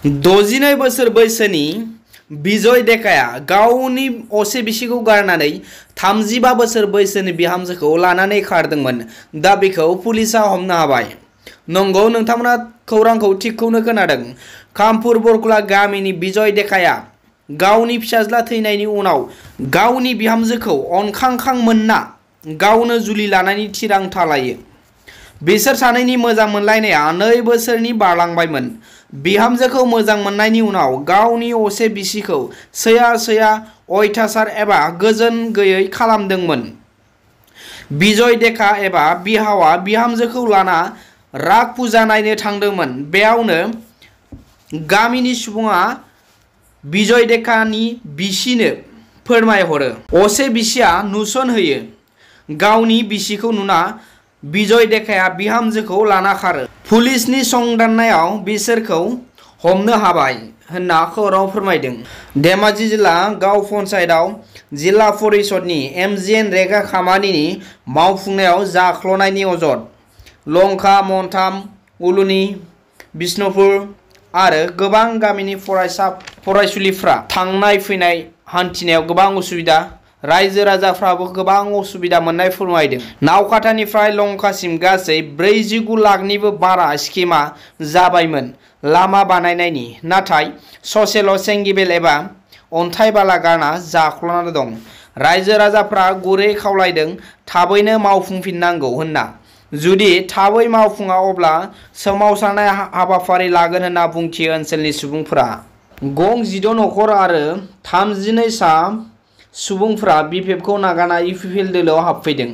62 बोसोर बैसोनि बिजय देकाया गावनि असे बिसिखौ गारनानै 35 बोसोर बैसोनि बिहामजोखौ लानानै खारदोंमोन। दा बेखौ पुलिसा हमनो हाबाय। नंगौ, नोंथांमोना खौरांखौ थिगखौनो खोनादों। कामपुर बरकुला गामिनि बिजय देकाया गावनि फिसाज्ला थैनायनि उनाव गावनि बिहामजोखौ अनखांखां मोनना गावनो जुलि लानायनि थिरांथा लायो। बिसोर सानैनि मोजां मोनलायनाया 2 बोसोरनि बारलांबायमोन। बिहामजोखौ मोजां मोननायनि उनाव गावनि असे बिसिखौ सैया अयथासार एबा गोजोन गैयै खालामदोंमोन। बिजय देका एबा बिहावा बिहामजोखौ लाना राग फुजा नायनो थांदोंमोन। बेयावनो गामिनि सुबुङा बिजय देकानि बिसिनो फोरमायहरो। असे बिसिया नुसन होयो। गावनि बिसिखौ नुना बिजय देकाया बिहामजोखौ लाना खारो। पुलिसनि संदाननायाव बिसोरखौ हमनो हाबाय होनना खौराङाव फोरमायदों। धेमाजि जिल्ला गाव पन्चायतआव जिल्ला परिषदनि MGN रेगा खामानिनि मावफुंनायाव जाख्ल'नायनि अजद। लंका, मोनथाम, उलुनि, बिष्णुपुर आरो गोबां गामिनि फरायसुलिफ्रा थांनाय फैनाय हान्थिनायाव गोबां उसुबिदा, रायजो राजाफ्राबो गोबां उसुबिदा मोननाय फोरमायदों। नावकाटानिफ्राय लंकासिम गासै 49 लाखनिबो बारा स्किमआ जाबायमोन लामा बानायनायनि, नाथाय ससेल' सेंगिबेल एबा अन्थाइ बाला गारना जाख्ल'ना दं। रायजो राजाफ्रा गुरै खावलायदों थाबैनो मावफुंफिननांगौ होनना। जुदि थाबै मावफुङा अब्ला सोमावसारनाय हाबाफारि लागोन होनना बुंथियो ओनसोलनि सुबुंफोरा। गं 16 नखर आरो 32 सा सुबुंफ्रा BPFखौ नागारना UPPL दोलोआव हाबफैदों।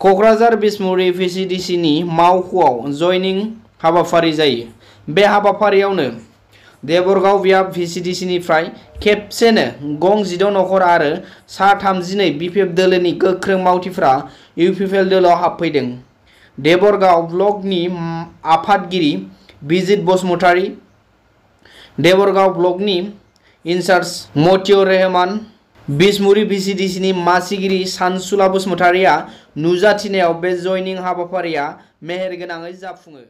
कक्राझार बिसमुरि VCDCनि मावख'आव जयनिं हाबाफारि जायो। बे हाबाफारियावनो देबरगाव बियाब VCDCनिफ्राय खेबसेनो गं 16 नखर आरो सा 32 BPF दोलोनि गोख्रों मावथिफ्रा UPPL दोलोआव हाबफैदों। देबरगाव ब्लकनि आफादगिरि बिजित बसुमतारी, देबरगाव ब्लकनि इनचार्ज मतिउर रहमान, बिसमुरि VCDCनि मासिगिरि सानसुला बसुमतारीया नुजाथिनायाव बे जयनिं हाबाफारिया मेहेरगोनाङै जाफुङो।